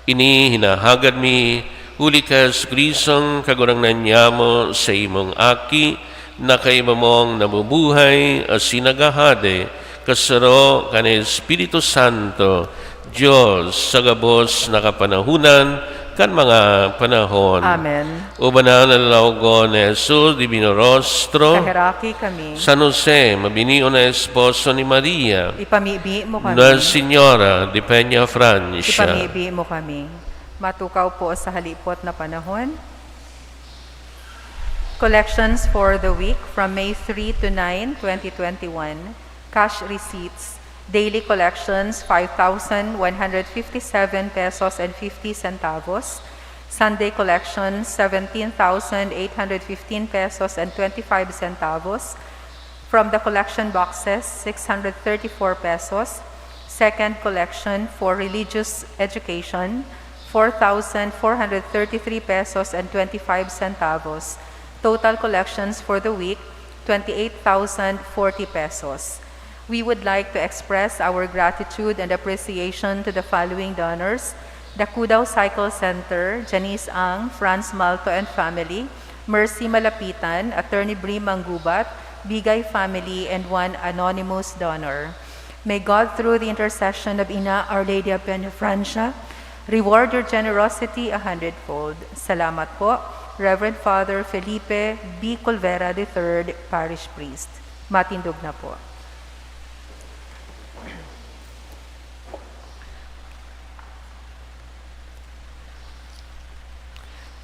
Ini hinahagad mi huli ki Jesu-Cristong Kagurangnan niamo, saimong Aki, na kaiba mong nabubuhay asin naghahade, kasaro kan Espiritu Santo, Dios sa gabos na kapanahonan kan mga panahon. Amen. Ubanan na lawgon ni Jesus, Divino Rostro. Kaheraki kami. San Jose, mabinion na esposo ni Maria. Ipamibi mo kami. Nuestra Señora de Peña Francia. Ipamibi mo kami. Matukaw po sa halipot na panahon. Collections for the week from May three to nine, twenty twenty-one. Cash receipts. Daily collections, five thousand one hundred fifty-seven pesos and fifty centavos. Sunday collections, seventeen thousand eight hundred fifteen pesos and twenty-five centavos. From the collection boxes, six hundred thirty-four pesos. Second collection for religious education, four thousand four hundred thirty-three pesos and twenty-five centavos. Total collections for the week, twenty-eight thousand forty pesos. We would like to express our gratitude and appreciation to the following donors: the Cudao Cycle Center, Janice Ang, Franz Malto and family, Mercy Malapitan, Attorney Bri Manggubat, Bigay family, and one anonymous donor. May God, through the intercession of Ina Our Lady of Peña Francia, reward your generosity a hundredfold. Salamat po, Reverend Father Felipe B. Colvera the third, Parish Priest. Matindog na po.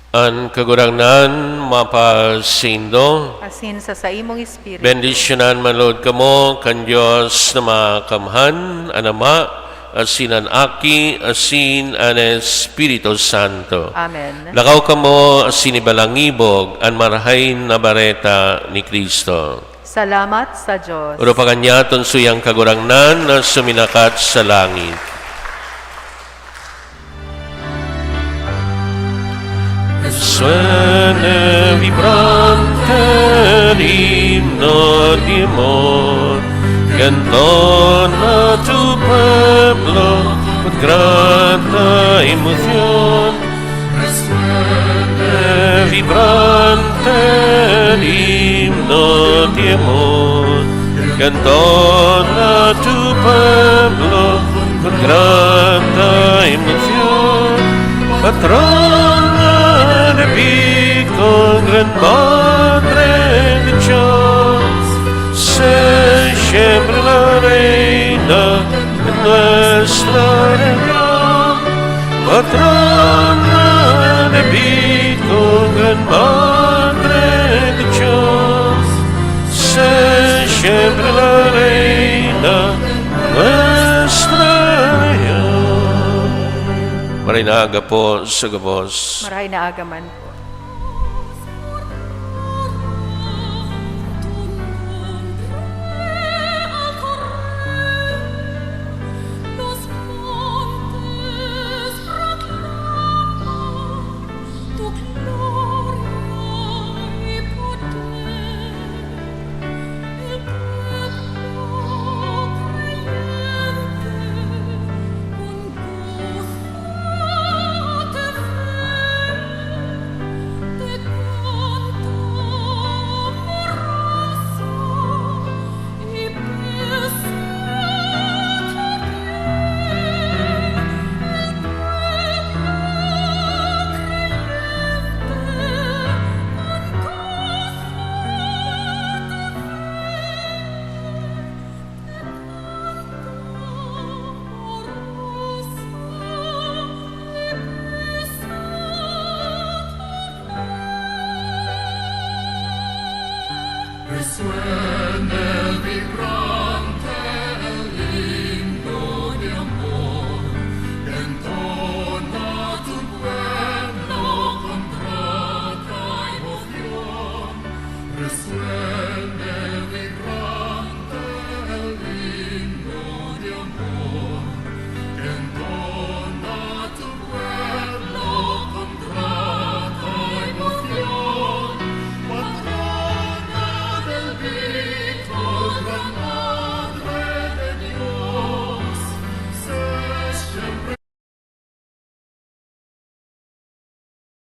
An Kagurangnan mapasaindo. Asin sa saimong espiritu. Bendisyonan man logod kamo kan Dios na Makamhan, an Ama, asin an Aki, asin an Espiritu Santo. Amen. Lakaw kamo asin ibalangibog an Marahay na Bareta ni Cristo. Salamat sa Diyos. Urupakan niyaton suyang Kagurangnan na suminakat sa langit. Suene vibrante el himno de amor, que entona tu pueblo con grata emoción. Resuene vibrante el himno de amor, que entona tu pueblo con grata emoción. Patrona de Bicol, gran Madre de Dios, sé siempre la reina de nuestra región. Patrona de Bicol, gran Madre de Dios, sé siempre la reina de nuestra región. Maray na aga po sa gabos. Maray na aga man po.